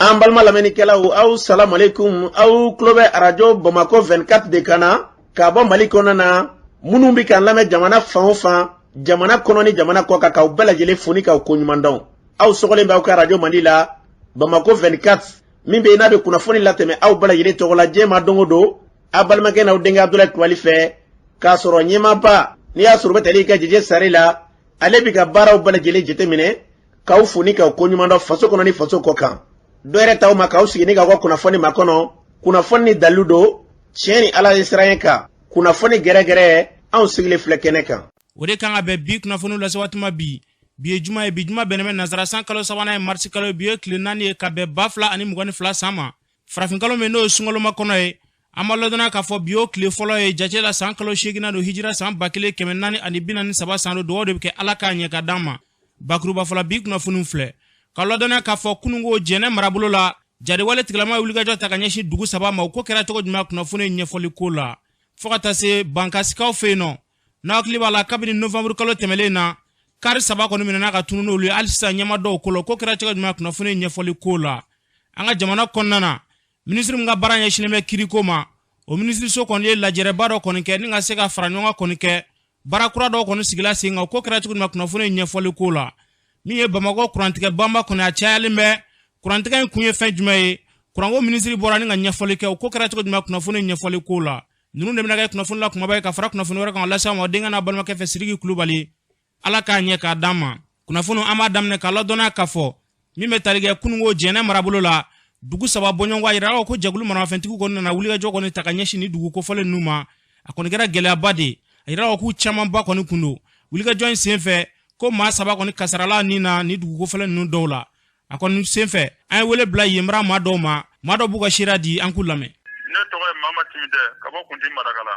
An balima lamɛnnikɛlaw, aw salamu aleykum. Aw tulo bɛ arajo Bamakɔ 24 de kan na k'a bɔ Mali kɔnɔna na. Minnu bɛ k'an lamɛn jamana fan o fan, jamana kɔnɔ ni jamana kɔ kan, k'aw bɛɛ lajɛlen fo ni k'aw koɲuman dɔn. Aw sɔgɔlen bɛ aw ka arajo mandi la, Bamakɔ 24, min bɛ yen n'a bɛ kunnafoni latɛmɛ aw bɛɛ lajɛlen tɔgɔ la diɲɛ ma don o don, aw balimakɛ n'aw denkɛ Abudulayi Kulubali fɛ, k'a sɔrɔ ɲɛmaaba n'i y'a sɔrɔ u bɛ tali kɛ Jeje Sare la, ale bɛ ka baaraw bɛɛ lajɛlen jateminɛ, k'aw fo ni k'aw koɲuman dɔn faso kɔnɔ ni faso kɔ kan. Dɔ yɛrɛ t'aw ma k'aw sigi ni k'aw ka kunnafoni makɔnɔ, kunnafoni ni dalilu don, tiɲɛ ni Ala ye siran kan, kunnafoni gɛrɛgɛrɛ, anw sigilen filɛ kɛnɛ kan. O de kan ka bɛn bi kunnafoniw lase waati ma bi. Bi ye juma ye, bi juma bɛnnen bɛ nansara san kalo sabanan ye, marisi kalo ye, bi ye tile 4 ye ka bɛn 2022 san ma. Farafinkalo min n'o ye sunkaloma kɔnɔ ye, an b'a ladɔnniya k'a fɔ bi y'o tile fɔlɔ ye jate la, san kalo seeginnan don, hijira san 1443 san don. Dugawu de bɛ kɛ Ala k'a ɲɛ ka d'an ma. Bakuruba fɔlɔ, bi kunnafoniw filɛ ka ladɔnniya k'a fɔ kununko Jɛnɛ marabolo la, jariwale tigilama ye wulikajɔ ta ka ɲɛsin dugu saba ma. O ko kɛra cogo jumɛn? Kunnafoni ɲɛfɔli ko la fo ka taa se Bankasikaw fɛ yen nɔ. N'aw hakili b'a la, kabini novanburu kalo tɛmɛlen na, kari saba kɔni minɛna ka tunu n'olu ye, hali sisan ɲɛma dɔw ko la. Ko kɛra cogo jumɛn? Kunnafoni ɲɛfɔli ko la an ka jamana kɔnɔna na, minisiri min ka baara ɲɛsinnen bɛ kiriko ma, o minisiriso kɔni ye lajɛrɛba dɔ kɔni kɛ ni ka se ka fara ɲɔgɔn kan kɔni kɛ, baara kura dɔw kɔni sigila sen kan. Ko kɛra cogo jumɛn? Kunnafoni ɲɛfɔli ko la min ye Bamakɔ kurantigɛ banba kɔni, a cayalen bɛ. Kurantigɛ in kun ye fɛn jumɛn ye? Kuranko minisiri bɔra ni ka ɲɛfɔli kɛ. O ko kɛra cogo jumɛn? Kunnafoni ɲɛfɔli ko la ninnu de bɛna kɛ kunnafoni la kumaba ye ka fara kunnafoni wɛrɛ kan lase aw ma denkɛ n'a balimakɛ fɛ, Sidiki Kulubali. Ala k'a ɲɛ k'a d'an ma. Kunnafoni an b'a daminɛ k'a ladɔnniya k'a fɔ min bɛ tali kɛ kununko Jɛnɛ marabolo la, dugu saba bɔɲɔgɔn, a yirala ko jɛkulu maramafɛntigiw kɔni nana wulikajɔ kɔni ta ka ɲɛsin ni dugu kofɔlen ninnu ma. A kɔni kɛra gɛlɛyaba de ye. A yirala k'u camanba kɔni kun don wulikajɔ in senfɛ, ko maa saba kɔni kasarala nin na ni dugu kofɔlen ninnu dɔw la. A kɔni senfɛ, an ye wele bila yen mara maa dɔw ma, maa dɔw b'u ka seereya di, an k'u lamɛn. Ne tɔgɔ ye Mama Timidɛ ka bɔ Kunti Marakala.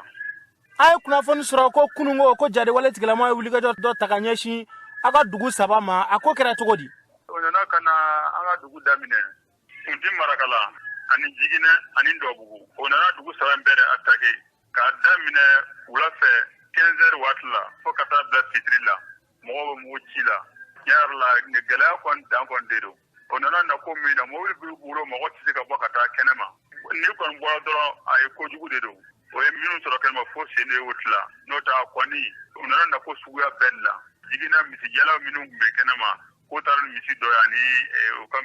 An ye kunnafoni sɔrɔ ko kununko ko jariwale tigilama ye wulikajɔ dɔ ta ka ɲɛsin aw ka dugu saba ma. A ko kɛra cogo di? O nana ka na an ka dugu daminɛ, Kunti Marakala ani Jiginɛ ani Dɔbugu. O nana dugu saba in bɛɛ de attaqué k'a daminɛ wula fɛ 15 heures waati la fo ka taa bila fitiri la. Mɔgɔw bɛ mugu ci la. Tiɲɛ yɛrɛ la, nin gɛlɛya kɔni dan kɔni de don. O nana na ko min na, mobili b'u bolo, mɔgɔ tɛ se ka bɔ ka taa kɛnɛ ma. N'i kɔni bɔra dɔrɔn, a ye kojugu de don. O ye minnu sɔrɔ kɛnɛma fo sen de y'o tila. N'o tɛ, a kɔni u nana na ko suguya bɛɛ de la. Jiginɛ misijɛlaw minnu tun bɛ kɛnɛma, k'o taara ni misi dɔ ye ani u ka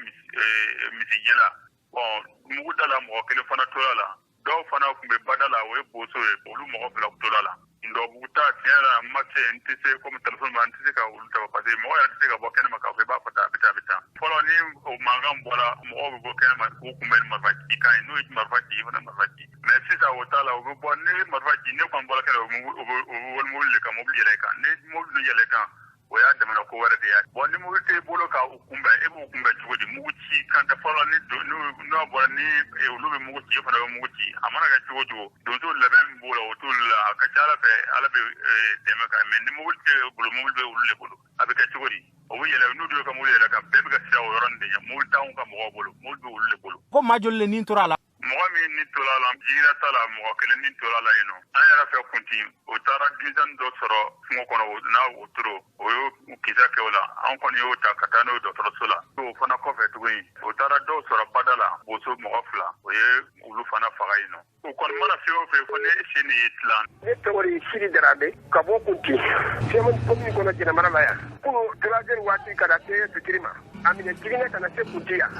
misijɛla. Bɔn, mugu da la, mɔgɔ kelen fana tora la. Dɔw fana tun bɛ bada la, o ye boso ye, olu mɔgɔ fila tora la. Dɔbugu ta, tiɲɛ la, n ma se, n tɛ se, komi telefɔni ma, n tɛ se ka olu ta, parce que mɔgɔ yɛrɛ tɛ se ka bɔ kɛnɛma k'a fɔ i b'a fɔ tan, a bɛ tan, a bɛ tan. Fɔlɔ, ni o mankan bɔra, mɔgɔw bɛ bɔ kɛnɛma k'u kunbɛn ni marifa ci kan ye. N'u ye marifa ci, i fana marifa ci. Mais sisan o t'a la, u bɛ bɔ, ne ye marifa ci, ne kɔni bɔra kɛnɛ, u bɛ wali mobili de kan, mobili yɛlɛ kan. Ni mobili dun yɛlɛ kan, o y'a damana ko wɛrɛ de ye. Bɔn, ni mobili t'e bolo ka u kunbɛn, e b'u kunbɛn cogo di? Mugu ci kan tɛ. Fɔlɔ, ni n'o bɔra, ni olu bɛ mugu ci, e fana bɛ mugu ci. A mana kɛ cogo cogo, donso labɛn min b'o la, o t'olu la. A ka ca Ala fɛ, Ala bɛ dɛmɛ kan. Mais ni mobili t'e bolo, mobili bɛ olu de bolo, a bɛ kɛ cogo di? O bɛ yɛlɛ, n'u dun ka mobili yɛlɛ kan, bɛɛ bɛ ka siran o yɔrɔnin de ɲɛ. Mobili t'anw ka mɔgɔw bolo, mobili bɛ olu de bolo. Ko maa joli le nin tora a la? Mɔgɔ min ni tora la, Jiginɛ ta la, mɔgɔ kelen ni tora la yen nɔ. An yɛrɛ fɛ Kunti, o taara denmisɛnnin dɔ sɔrɔ kungo kɔnɔ n'a wotoro, o y'o kisɛ kɛ o la. An kɔni y'o ta ka taa n'o dɔgɔtɔrɔso la. O fana kɔfɛ tuguni, o taara dɔw sɔrɔ bada la, boso mɔgɔ fila, o ye olu fana faga yen nɔ. O kɔni mana fɛn o fɛn fo ne sen de ye tilan. Ne tɔgɔ de ye Sidi Darabe ka bɔ Kunti, Sɛmani commune kɔnɔ, Jɛnɛmara la yan. Kunu 3 heures waati ka na se fitiri ma, a minɛ Jiginɛ ka na se Kunti yan.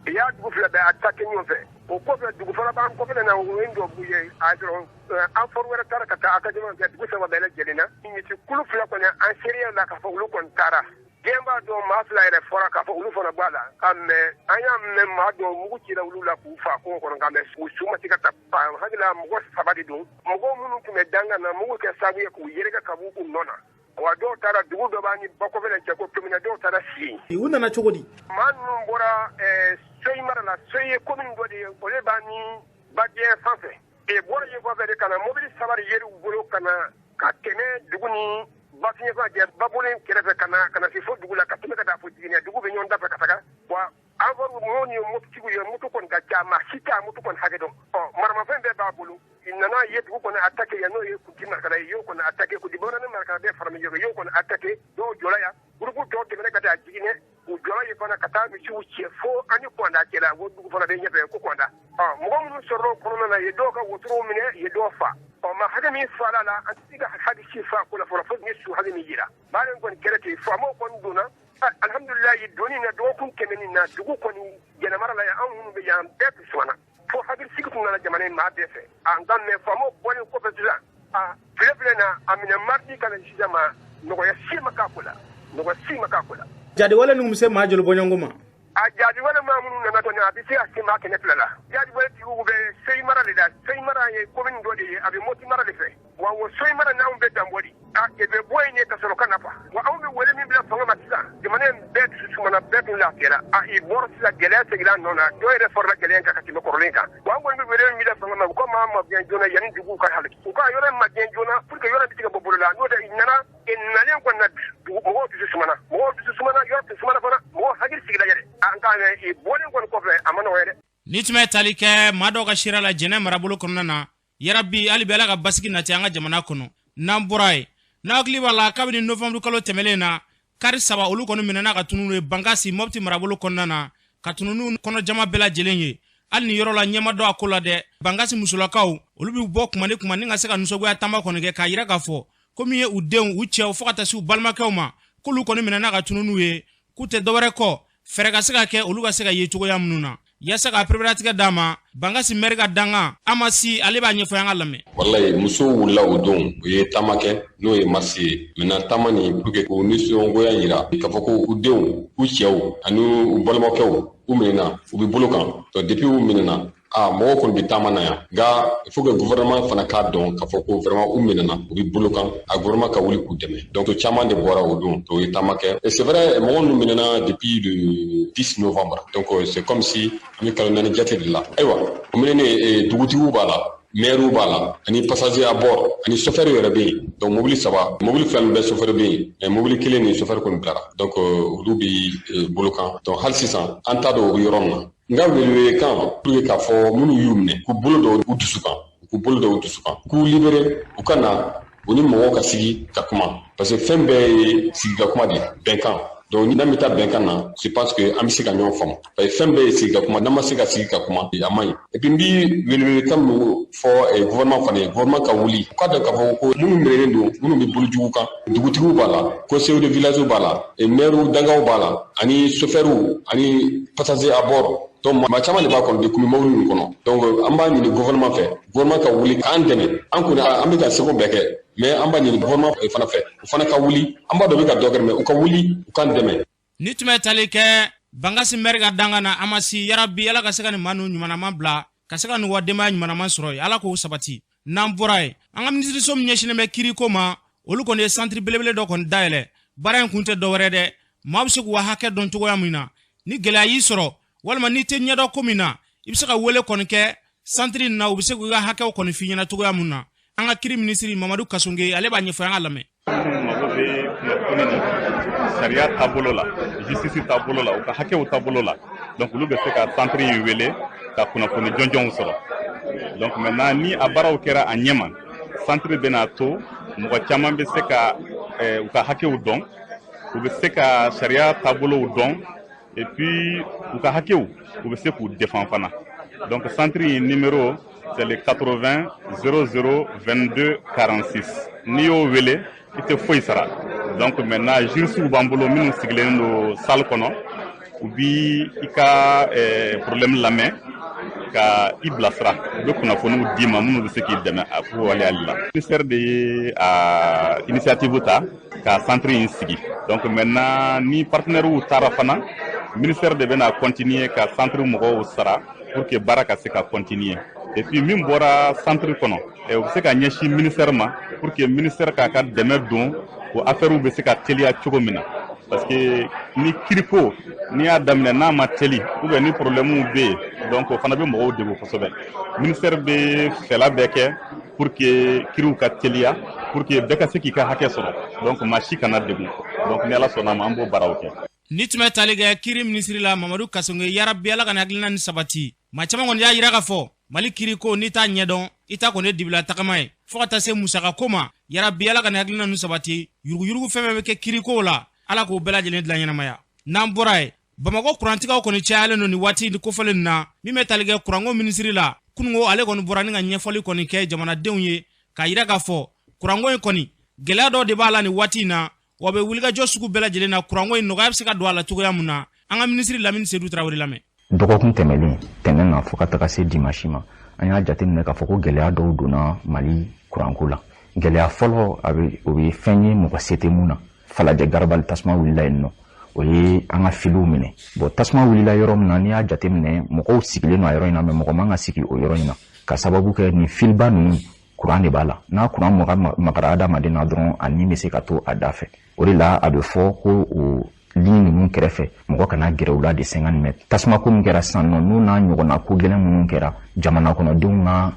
I y'a dugu fila bɛɛ attaqué ɲɔgɔn fɛ. O kɔfɛ, dugu fana b'an kɔfɛ na, o ye Dɔbugu ye. A sɔrɔ an fɔr wɛrɛ taara ka taa attaquement kɛ dugu saba bɛɛ lajɛlen na. Misi kulu fila kɔni, an seereya la k'a fɔ olu kɔni taara. Diɲɛ b'a dɔn, maa fila yɛrɛ fɔra k'a fɔ olu fana b'a la. Ka mɛ an y'a mɛn, maa dɔw mugu cira olu la k'u fa kungo kɔnɔ, ka mɛ u su ma se ka ta. Hakili la, mɔgɔ saba de don. Mɔgɔ minnu tun bɛ dangan na, mugu kɛ sababu ye k'u yɛrɛkɛ ka b'u nɔ na. Wa dɔw taara dugu dɔ b'a ni bakɔfɛ cɛ ko Tomina, dɔw taara si. U nana cogo di? Maa ninnu bɔra Soyi mara la. Soyi ye commune dɔ de ye, o de b'a ni Bajɛ fan fɛ. E bɔra yen kɔfɛ de ka na, mobili saba de yer'u bolo ka na ka tɛmɛ dugu ni Bafiɲɛfa jɛ Baboli kɛrɛfɛ, ka na se fo dugu la, ka tɛmɛ ka taa fo Jiginɛ. Dugu bɛ ɲɔgɔn dafa ka taga. Wa an fɔ mɔgɔw ni mototigiw ye, moto kɔni ka ca, maa si t'a moto kɔni hakɛ dɔn. Ɔ maramafɛn bɛɛ b'a bolo. I nana ye dugu kɔnɔ attaqué yan, n'o ye Kunti Marakala ye, y'o kɔni attaqué. Kunti bamanan Marakala bɛɛ fara ɲɔgɔn kan, y'o kɔni attaqué. Dɔw jɔla yan, groupe tɔw tɛmɛna ka taa Jiginɛ, u jɔla yen fana ka taa misiw. misiw cɛ fo ani Kwanda cɛla, o dugu fana bɛ ɲɛfɛ ko Kwanda. Ɔ, mɔgɔ minnu sɔrɔla o kɔnɔna na, ye dɔw ka wotorow minɛ, ye dɔw fa. Ɔ, ma hakɛ min fala la, an tɛ se ka hakɛ si fa ko la fɔlɔ, fo ni su hakɛ min yira. Baara in kɔni kɛra ten, faamaw kɔni donna. Alhamdulilayi, donni na dɔgɔkun 100 nin na, dugu kɔni jɛnɛmara la yan, anw minnu bɛ yan bɛɛ tun sumana, fo hakilisigi tun nana jamana in maa bɛɛ fɛ. A nka mɛ faamaw bɔlen kɔfɛ sisan, a tile filɛ na, a minɛ mardi ka na sisan ma, nɔgɔya si ma k'a ko la, nɔgɔya si ma k'a ko la. Jadiwale ninnu bɛ se maa joli bɔɲɔgɔnko ma? A jadiwale maa minnu nana kɔni, a bɛ se ka se maa 200 la. Jadiwale tigiw bɛ Seyi mara de la. Seyi mara ye commune dɔ de ye, a bɛ Moti mara de fɛ. Wa o Seyi mara n'anw bɛ danbɔ de, a e bɛ bɔ yen de ka sɔrɔ ka na fa. Wa anw bɛ wele min bila fanga ma sisan, jamana in bɛɛ dusu sumana, bɛɛ tun lafiyara. A i bɔra sisan, gɛlɛya seginna a nɔ na, dɔw yɛrɛ farala gɛlɛya in kan ka tɛmɛ kɔrɔlen kan. Wa an kɔni bɛ wele min bila fanga ma, u ka maa magɛn joona yanni duguw ka halaki, u ka yɔrɔ in magɛn joona pour que yɔrɔ bɛ se ka bɔ bolo la. N'o tɛ, i nana e nalen kɔni na, dugu mɔgɔw dusu sumana, mɔgɔw dusu sumana, yɔrɔ tun sumana fana, mɔgɔw hakili sigila yɛrɛ. An ka bɔlen kɔni kɔfɛ, a ma nɔgɔ yɛrɛ. Ni tun bɛ tali kɛ maa dɔw ka sira la Jɛnɛ marabolo kɔnɔna na, yarabi hali bi Ala ka basigi nati an ka jamana kɔnɔ. N'an bɔra yen, n'a hakili b'a la, kabini novembre kalo tɛmɛlen na, kari saba olu kɔni minɛna ka tununu ye Bankasi, Mɔpti marabolo kɔnɔna na, ka tununu kɔnɔ jama bɛɛ lajɛlen ye. Hali ni yɔrɔ la ɲɛma dɔ a ko la dɛ, Bankasi musolakaw olu bɛ bɔ kuma ni kuma ni ka se ka nisɔngoya taama kɔni kɛ, k'a yira k'a fɔ ko min ye u denw, u cɛw, fo ka taa se u balimakɛw ma, k'olu kɔni minɛna ka tununu ye, k'u tɛ dɔwɛrɛ kɔ, fɛɛrɛ ka se ka kɛ olu ka se ka ye cogoya minnu na, yaasa ka pereperelatigɛ d'a ma. Bankasi mɛri ka dangan Amasi, ale b'a ɲɛfɔ, an ka lamɛn. Walayi, musow wulila o don, u ye taama kɛ, n'o ye marche ye. Maintenant, taama nin, pour que k'u nisɔngoya yira k'a fɔ ko u denw, u cɛw ani u balimakɛw, u minɛna, u bɛ bolo kan. Donc depuis u minɛna, a mɔgɔw kɔni bɛ taama na yan, nka il faut que gouvernement fana k'a dɔn k'a fɔ ko vraiment u minɛna, u bɛ bolo kan, a gouvernement ka wuli k'u dɛmɛ. Donc caman de bɔra o don, o ye taama kɛ. Et c'est vrai, mɔgɔ ninnu minɛna depuis le 10 novembre, donc c'est comme si an bɛ kalo 4 jate de la. Ayiwa, o minɛnen, dugutigiw b'a la, maire b'a la, ani passager à bord, ani chauffeur yɛrɛ bɛ yen. Donc mobili saba, mobili fila min bɛ, chauffeur bɛ yen, mais mobili kelen ni chauffeur kɔni bilara. Donc olu bɛ bolo kan. Donc hali sisan an t'a dɔn o bɛ yɔrɔ min na. N ka welewelekan pour que k'a fɔ minnu y'u minɛ, k'u bolo dɔw u dusu kan, k'u bolo dɔw u dusu kan, k'u libéré, u ka na u ni mɔgɔw ka sigi ka kuma, parce que fɛn bɛɛ ye sigi ka kuma de, bɛnkan. Donc n'an bɛ taa bɛnkan na, je pense que an bɛ se ka ɲɔgɔn faamu, parce que fɛn bɛɛ ye sigi ka kuma. N'an ma se ka sigi ka kuma, a man ɲi. Et puis n bi welewelekan min fɔ gouvernement fana ye, gouvernement ka wuli, u k'a dɔn k'a fɔ ko minnu minɛnen don, minnu bɛ bolo jugu kan, dugutigiw b'a la, conseil de village b'a la, maire dangaw b'a la, ani chauffeurs, ani passager à bord. Donc maa caman de b'a kɔnɔ, de kun bɛ mobili ninnu kɔnɔ. Donc an b'a ɲini gouvernement fɛ, gouvernement ka wuli k'an dɛmɛ. An kɔni, an bɛ ka seko bɛɛ kɛ, mais an b'a ɲini gouvernement fana fɛ, u fana ka wuli. An b'a dɔn u bɛ ka dɔ kɛ, mais u ka wuli, u k'an dɛmɛ. Ni tun bɛ tali kɛ Bankasi mɛri ka danga na Amasi, yarabi Ala ka se ka nin maa ninnu ɲumanama bila ka se ka nin wa denbaya ɲumanama sɔrɔ yen, Ala k'o sabati. N'an bɔra yen, an ka minisiriso min ɲɛsinnen bɛ kiriko ma, olu kɔni ye santiri belebele dɔ kɔni dayɛlɛ. Baara in kun tɛ dɔwɛrɛ dɛ, maa bɛ se k'u ka hakɛ dɔn cogoya min na. Ni gɛlɛya y'i sɔrɔ walima n'i tɛ ɲɛdɔn ko min na, i bɛ se ka wele kɔni kɛ santiri in na, u bɛ se k'u ka hakɛw kɔni f'i ɲɛna cogoya min na. An ka kiri minisiri Mamadu Kasonge, ale b'a ɲɛfɔ, an ka lamɛn. Mago bɛ kunnafoni na sariya taabolo la, justice taabolo la, u ka hakɛw taabolo la. Donc olu bɛ se ka centre in wele ka kunnafoni jɔnjɔnw sɔrɔ. Donc maintenant, ni a baaraw kɛra a ɲɛma, centre bɛna to mɔgɔ caman bɛ se ka u ka hakɛw dɔn, u bɛ se ka sariya taabolow dɔn, et puis u ka hakɛw, u bɛ se k'u défend fana. Donc centre in numéro, c'est le 80 00 22 46. N'i y'o wele, i tɛ foyi sara. Donc maintenant, juristes b'an bolo minnu sigilen don salle kɔnɔ, u bi i ka problème lamɛn ka i bilasira, u bɛ kunnafoniw d'i ma minnu bɛ se k'i dɛmɛ a ko waleyali la. Ministère de ye a initiative ta ka centre in sigi. Donc maintenant, ni partenaires taara fana, ministère de bɛna continuer ka centre mɔgɔw sara pour que baara ka se ka continuer. Et puis min bɔra centre kɔnɔ, u bɛ se ka ɲɛsin ministère ma pour que ministère k'a ka dɛmɛ don o affaires bɛ se ka teliya cogo min na, parce que ni kiriko n'i y'a daminɛ n'a ma teli, ou bien ni problème bɛ yen, donc o fana bɛ mɔgɔw degun kosɛbɛ. Ministère bɛ fɛla bɛɛ kɛ pour que kiriw ka teliya, pour que bɛɛ ka se k'i ka hakɛ sɔrɔ, donc maa si kana degun. Donc ni Ala sɔnna a ma, an b'o baaraw kɛ. Ni tun bɛ tali kɛ kiri minisiri la Mamadu Kasonge, yarabi Ala ka hakilina ni sabati. Maa caman kɔni y'a yira k'a fɔ Mali kiriko, n'i t'a ɲɛdɔn, i t'a kɔni ye dibila tagama ye, fɔɔ ka taa se musakako ma. Yarabi Ala ka hakilina ninnu sabati. Yuruguyurugu fɛn fɛn bɛ kɛ kiriko la, Ala k'o bɛɛ lajɛlen dilan ɲɛnamaya. N'an bɔra yen. Bamakɔ kurantigɛw kɔni cayalen don nin waati ni kofɔlen na. Min bɛ tali kɛ kuranko minisiri la, kununko ale kɔni bɔra ni ka ɲɛfɔli kɔni kɛ jamanadenw ye, k'a yira k'a fɔ kuranko in kɔni gɛlɛya dɔw de b'a la nin waati in na, wa bɛ wulikajɔ sugu bɛɛ lajɛlen na kuranko in nɔgɔya bɛ se ka don a la cogoya mun na. An ka minisiri Lamini Sedu Tarawele lamɛn. Dɔgɔkun tɛmɛlen, tɛnɛn na fo ka taga se dimasi ma, an y'a jateminɛ k'a fɔ ko gɛlɛya dɔw donna Mali kuranko la. Gɛlɛya fɔlɔ, a bɛ o ye fɛn ye mɔgɔ se tɛ mun na. Falajɛ Garabali, tasuma wulila yen nɔ, o ye an ka filiw minɛ. Bon, tasuma wulila yɔrɔ min na, n'i y'a jateminɛ, mɔgɔw sigilen don a yɔrɔ in na, mɛ mɔgɔ man ka sigi o yɔrɔ in na, ka sababu kɛ nin filiba ninnu, kuran de b'a la. N'a kuran magara adamaden na dɔrɔn, a ni bɛ se ka to a da fɛ. O de la a bɛ fɔ ko o ligne ninnu kɛrɛfɛ, mɔgɔ kana gɛrɛ u la de 50 mètres. Tasuma ko min kɛra sisan nɔ, n'o n'a ɲɔgɔnna ko gɛlɛn minnu kɛra, jamana kɔnɔdenw ka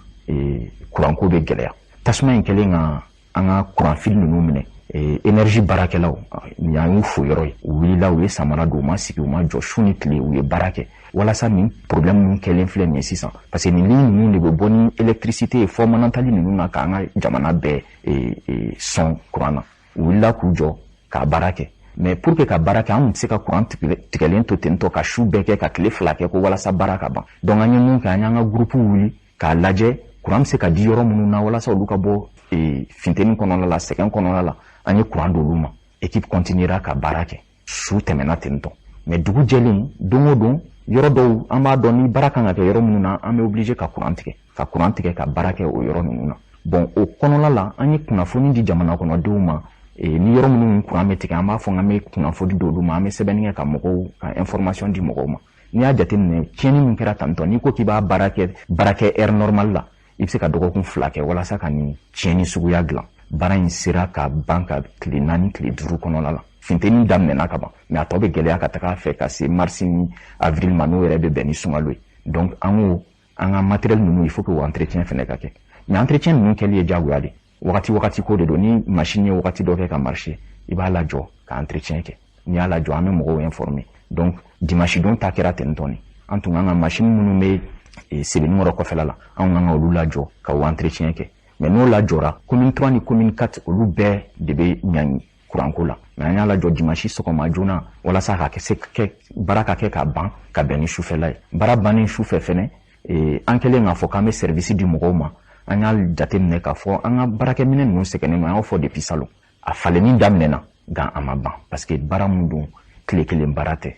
kuranko bɛ gɛlɛya. Tasuma in kɛlen ka an ka kuranfili ninnu minɛ, énergie baarakɛlaw, yan y'u fo yɔrɔ ye, u wulila, u ye samara don, u ma sigi, u ma jɔ, su ni tile u ye baara kɛ walasa nin problème minnu kɛlen filɛ nin ye sisan, parce que nin ligne ninnu de bɛ bɔ ni électricité ye fɔ Manantali ninnu na, k'an ka jamana bɛɛ sɔn kuran na. U wulila k'u jɔ k'a baara kɛ. Mais pour que ka baara kɛ, an tun tɛ se ka kuran tigɛlen to ten tɔ ka su bɛɛ kɛ, ka tile 2 kɛ ko walasa baara ka ban. Donc an ye mun kɛ? An y'an ka groupe wuli k'a lajɛ kuran bɛ se ka di yɔrɔ minnu na, walasa olu ka bɔ funteni kɔnɔna la, sɛgɛn kɔnɔna la. An ye kuran d'olu ma. Équipe continuera ka baara kɛ, su tɛmɛna ten tɔ. Mais dugu jɛlen, don o don, yɔrɔ dɔw, an b'a dɔn ni baara kan ka kɛ yɔrɔ minnu na, an bɛ obligé ka kuran tigɛ, ka kuran tigɛ ka baara kɛ o yɔrɔ ninnu na. Bon, o kɔnɔna la, an ye kunnafoni di jamana kɔnɔdenw ma. Ni yɔrɔ minnu kuran bɛ tigɛ, an b'a fɔ k'an bɛ kunnafoni d'olu ma, an bɛ sɛbɛnni kɛ ka mɔgɔw ka information di mɔgɔw ma. N'i y'a jateminɛ, tiɲɛni min kɛra tantɔ, n'i ko k'i b'a baara kɛ, baara kɛ heure normale la, i bɛ se ka dɔgɔkun 2 kɛ walasa ka nin tiɲɛni suguya dilan. Baara in sera ka ban ka tile 4, tile 5 kɔnɔna la. Funteni daminɛna ka ban, mais a tɔ bɛ gɛlɛya ka taga a fɛ ka se mars ni avril ma, n'o yɛrɛ bɛ bɛn ni sunkalo ye. Donc an ko an ka matériel ninnu, il faut que o entretien fɛnɛ ka kɛ. Mais entretien ninnu kɛli ye diyagoya de, wagati wagati ko de don. Ni machine ye wagati dɔ kɛ ka marcher, i b'a lajɔ ka entretien kɛ. N'i y'a lajɔ, an bɛ mɔgɔw informer. Donc dimanche don ta kɛra ten tɔ. Ni an tun kan ka machine minnu bɛ Sebenikɔrɔ kɔfɛla la, anw kan ka olu lajɔ ka o entretien kɛ. Mais n'o lajɔra, commune 3 ni commune 4, olu bɛɛ de bɛ ɲangi kuranko la. Mais an y'a lajɔ dimanche sɔgɔma joona walasa ka se kɛ baara ka kɛ ka ban ka bɛn ni sufɛla ye. Baara bannen sufɛ fɛnɛ, an kɛlen k'a fɔ k'an bɛ service di mɔgɔw ma, an y'a jateminɛ k'a fɔ an ka baarakɛminɛ ninnu sɛgɛnnen don. An y'o fɔ depuis salon, a falenni daminɛna, nka a ma ban, parce que baara mun don, tile kelen baara tɛ.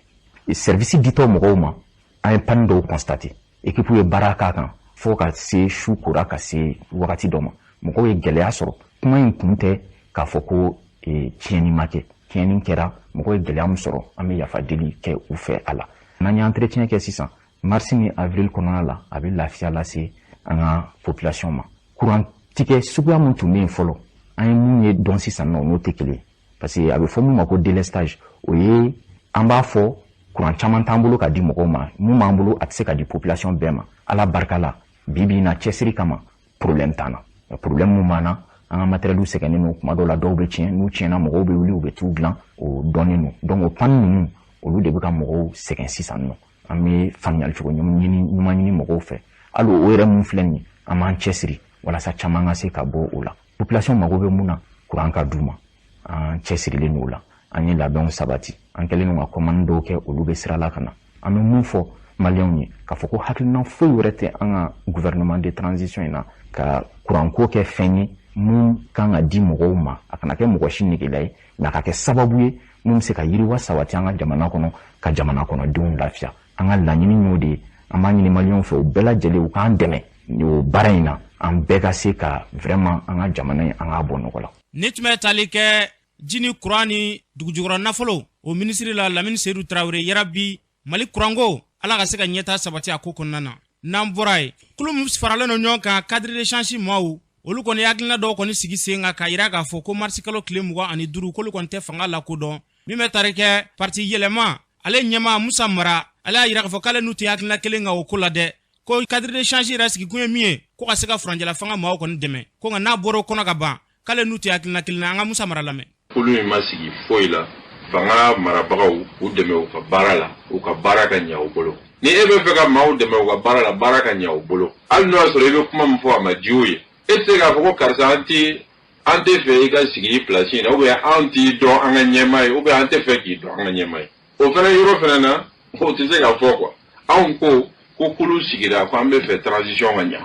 Service ditɔ mɔgɔw ma, an ye panne dɔw constater. Équipe ye baara k'a kan fo ka se su kora, ka se wagati dɔ ma, mɔgɔw ye gɛlɛya sɔrɔ. Kuma in kun tɛ k'a fɔ ko tiɲɛni ma kɛ. Tiɲɛni kɛra, mɔgɔw ye gɛlɛya min sɔrɔ, an bɛ yafa deli kɛ u fɛ a la. N'an ye entretien kɛ sisan, mars ni avril kɔnɔna la, a bɛ lafiya lase an ka population ma. Kuran tigɛ suguya min tun bɛ yen fɔlɔ, an ye mun ye dɔn sisan nɔ, n'o tɛ kelen ye, parce que a bɛ fɔ mun ma ko délestage. O ye an b'a fɔ kuran caman t'an bolo ka di mɔgɔw ma, mun b'an bolo, a tɛ se ka di population bɛɛ ma. Ala barika la, bi bi in na, cɛsiri kama, problème t'an na. Problème mun b'an na, an ka matériel sɛgɛnnen don. Kuma dɔw la, dɔw bɛ tiɲɛ. N'u tiɲɛna, mɔgɔw bɛ wuli, u bɛ t'u dilan, o dɔnnen don. Donc o panne ninnu, olu de bɛ ka mɔgɔw sɛgɛn sisan nɔ. An bɛ faamuyali cogo ɲini ɲuman ɲini mɔgɔw fɛ. Hali o yɛrɛ mun filɛ nin ye, an b'an cɛsiri walasa caman ka se ka bɔ o la. Population mago bɛ mun na? Kuran ka d'u ma. An cɛsirilen don o la, an ye labɛnw sabati, an kɛlen don ka commande dɔw kɛ, olu bɛ sira la ka na. An bɛ mun fɔ maliyɛnw ye? K'a fɔ ko hakilina foyi wɛrɛ tɛ an ka gouvernement de transition in na ka kuranko kɛ fɛn ye mun kan ka di mɔgɔw ma. A kana kɛ mɔgɔ si negela ye, mais a ka kɛ sababu ye mun bɛ se ka yiriwa sabati an ka jamana kɔnɔ, ka jamana kɔnɔdenw lafiya. An ka laɲini y'o de ye. An b'a ɲini maliyɛnw fɛ, u bɛɛ lajɛlen, u k'an dɛmɛ o baara in na, an bɛɛ ka se ka vraiment an ka jamana in, an k'a bɔ nɔgɔ la. Ni tun bɛ tali kɛ ji ni kuran ni dugujukɔrɔ nafolo o minisiri la, Lamini Seyidu Tarawele, yarabi Mali kuranko, Ala ka se ka ɲɛta sabati a ko kɔnɔna na. N'an bɔra yen, kulu min faralen don ɲɔgɔn kan, cadre d'échange maaw, olu kɔni hakilina dɔw kɔni sigi sen kan k'a yira k'a fɔ ko marisi kalo tile 25, k'olu kɔni tɛ fanga lakodɔn. Min bɛ tari kɛ parti Yɛlɛma, ale ɲɛmaa Musa Mara, ale y'a yira k'a fɔ k'ale n'u tɛ hakilina kelen kan o ko la dɛ, ko cadre d'échange yɛrɛ sigikun ye min ye, ko ka se ka furancɛla fanga maaw kɔni dɛmɛ, ko nka n'a bɔra o kɔnɔ ka ban, k'ale n'u tɛ hakilina kelen na. An ka Musa Mara lamɛn. Kulu in ma sigi foyi la fanga marabagaw u dɛmɛ u ka baara la, u ka baara ka ɲɛ u bolo. Ni e bɛ fɛ ka maaw dɛmɛ u ka baara la, baara ka ɲɛ u bolo, hali n'o y'a sɔrɔ i bɛ kuma min fɔ a ma diya u ye, e tɛ se k'a fɔ ko karisa, an tɛ fɛ i ka sigi i place in na, ou bien an t'i dɔn an ka ɲɛmaa ye, ou bien an tɛ fɛ k'i dɔn an ka ɲɛmaa ye. O fana yɔrɔ fana na, o tɛ se ka fɔ quoi. Anw ko kulu sigira ko an bɛ fɛ transition ka ɲa.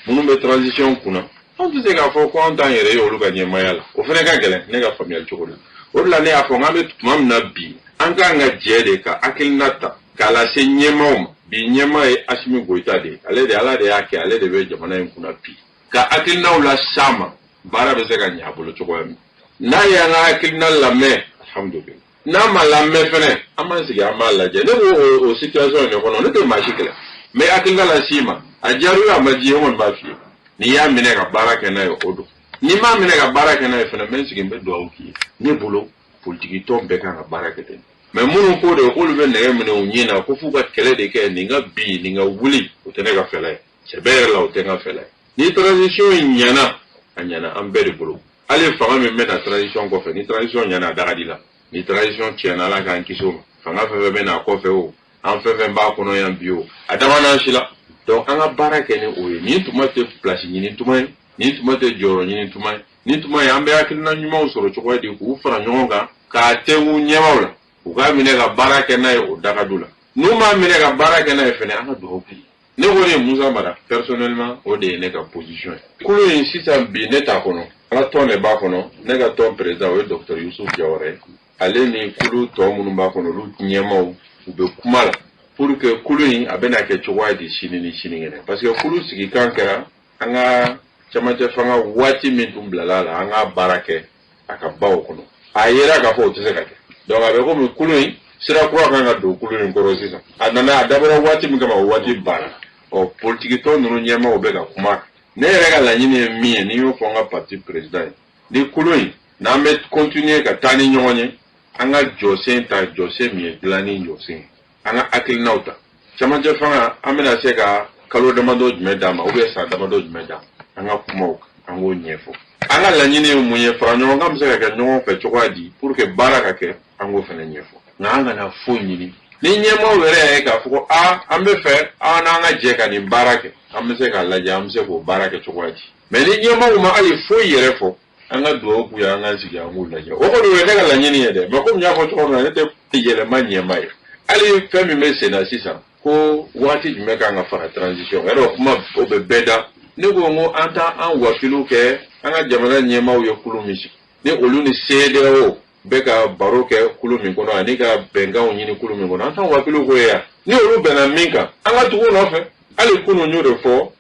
Minnu bɛ transition kunna, anw tɛ se k'a fɔ ko an t'an yɛrɛ ye olu ka ɲɛmaaya la. O fana ka gɛlɛn ne ka faamuyali cogo la. O de la ne y'a fɔ n k'an bɛ tuma min na bi, an k'an ka jɛ de ka hakilina ta k'a lase ɲɛmaaw ma. Bi ɲɛmaa ye Asimi Goyita de ye, ale de Ala de y'a kɛ, ale de bɛ jamana in kunna bi. Ka hakilinaw las'a ma, baara bɛ se ka ɲɛ a bolo cogoya min. N'a y'an ka hakilina lamɛn, alhamdulilayi. N'a ma lamɛn fɛnɛ, an b'an sigi an b'a lajɛ. Ne b'o o situation in de kɔnɔ, ne tɛ maa si kɛlɛ. N bɛ hakilina las'i ma, a diyara i ye a ma diya i ye, n kɔni b'a f'i ye. N'i y'a minɛ ka baara kɛ n'a ye, o don. N'i m'a minɛ ka baara kɛ n'a ye fɛnɛ, n bɛ n sigi n bɛ dugawu k'i ye. Ne bolo, politiki tɔn bɛɛ kan ka baara kɛ ten. Mais minnu ko de k'olu bɛ nɛgɛ minɛ u ɲin na ko f'u ka kɛlɛ de kɛ, nin ka bin, nin ka wuli, o tɛ ne ka fɛla ye. Sɛbɛ yɛrɛ la, o tɛ n ka fɛla ye. Ni transition in ɲɛna, a ɲɛna an bɛɛ de bolo. Hali fanga min bɛ na transition kɔfɛ, ni transition ɲɛna, a da ka di la. Ni transition tiɲɛna, Ala k'an kisi o ma. Fanga fɛn fɛn bɛ na kɔfɛ o, an fɛn fɛn b'a kɔnɔ yan bi o, a dama n'an si la. Donc an ka baara kɛ ni o ye. Nin tuma tɛ place ɲini tuma ye, nin tuma tɛ jɔyɔrɔ ɲini tuma ye. Nin tuma ye an bɛ hakilina ɲumanw sɔrɔ cogoya di k'u fara ɲɔgɔn kan k'a tɛnku ɲɛmaaw la, u k'a minɛ ka baara kɛ n'a ye o dakadu la. N'u m'a minɛ ka baara kɛ n'a ye fɛnɛ, an ka dugawu k'u ye. Ne kɔni ye Musa Mara, personnellement, o de ye ne ka position ye. Kulu in sisan bi ne t'a kɔnɔ, an ka tɔn de b'a kɔnɔ. Ne ka tɔn président o ye docteur Yusuf Jawara ye. Ale ni kulu tɔ minnu b'a kɔnɔ, olu ɲɛmaaw, u bɛ kuma la pour que kulu in a bɛna kɛ cogoya di sini ni sinikɛnɛ. Parce que kulu sigikan kɛra an ka cɛmancɛ fanga waati min tun bilala la, an ka baara kɛ a ka baw kɔnɔ. A yera k'a fɔ o tɛ se ka kɛ. Donc a bɛ komi kulu in sira kura kan ka don kulu in kɔrɔ sisan. A nana a dabɔra waati min kama, o waati banna. Ɔ politiki tɔn ninnu ɲɛmaaw bɛ ka kuma. Ne yɛrɛ ka laɲini ye min ye, ni n y'o fɔ n ka parti président ye, ni kulu in n'an bɛ continuer ka taa ni ɲɔgɔn ye, an ka jɔsen ta, jɔsen min ye dilanni jɔsen ye, an ka hakilinaw ta. Cɛmancɛ fanga, an bɛna se ka kalo damadɔ jumɛn d'a ma, ou bien san damadɔ jumɛn d'a ma, an ka kumaw an k'o ɲɛfɔ. An ka laɲini ye mun ye, fara ɲɔgɔn kan bɛ se ka kɛ ɲɔgɔn fɛ cogoya di pour que baara ka kɛ, an k'o fana ɲɛfɔ. Nka an kana foyi ɲini. Ni ɲɛmaaw yɛrɛ y'a ye k'a fɔ ko aa an bɛ fɛ an n'an ka jɛ ka nin baara kɛ, an bɛ se k'a lajɛ, an bɛ se k'o baara kɛ cogoya di. Mais ni ɲɛmaaw ma hali foyi yɛrɛ fɔ, an ka dugawu k'u ye, an k'an sigi an k'u lajɛ. O kɔni o ye ne ka laɲini ye dɛ. Mais komi n y'a fɔ cogo min na, ne tɛ yɛlɛma ɲɛmaa ye. Hali fɛn min bɛ sen na sisan, ko waati jumɛn kan ka fara transition, yɔrɔ kuma o bɛ bɛɛ da. Ne ko n ko an t'an wakiliw kɛ an ka jamana ɲɛmaaw ye kulu min sigi, ni olu ni CEDEAO bɛ ka baro kɛ kulu min kɔnɔ ani ka bɛnkanw ɲini kulu min kɔnɔ, an t'an wakiliw k'o ye yan. Ni olu bɛnna min kan, an ka tugu u nɔfɛ. Hali kunun n y'o de fɔ